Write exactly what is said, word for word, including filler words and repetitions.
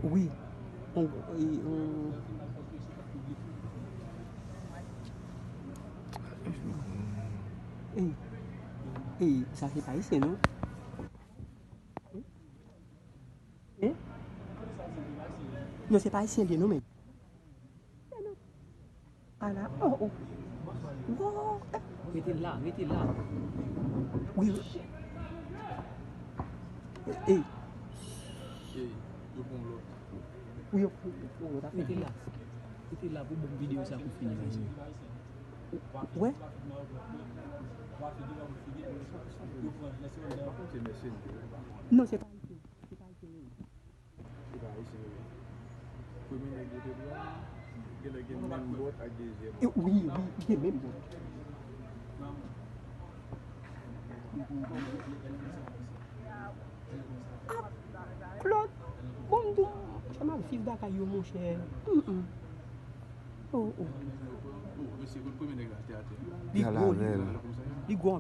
Wi. On, e, on... Ey, ey, sa se pa ayisyen, non? Hein? Non, se pa ayisyen li ye, non, men. Ala, oh, oh. Wow, eh. Rete la, rete la. Wi. Ey. Ey, yo pran lòt. Wi, yo pran lòt afè. Rete la. Rete la pou bon videyo sa pou fini, mezanmi. Wè. Non, se pa ayisyen. Se pa ayisyen, non. Li pa ayisyen, wi. Premye nèg yo te pran, genlè gen menm bòt ak dezyèm. E wi, wi, gen menm bòt. Ah, Claude, bon, m di w, monchè, m ap viv bagay yo, monchè. Mm, mm. Oh, oh. Li gwo, li gwo. Li gwo anpil.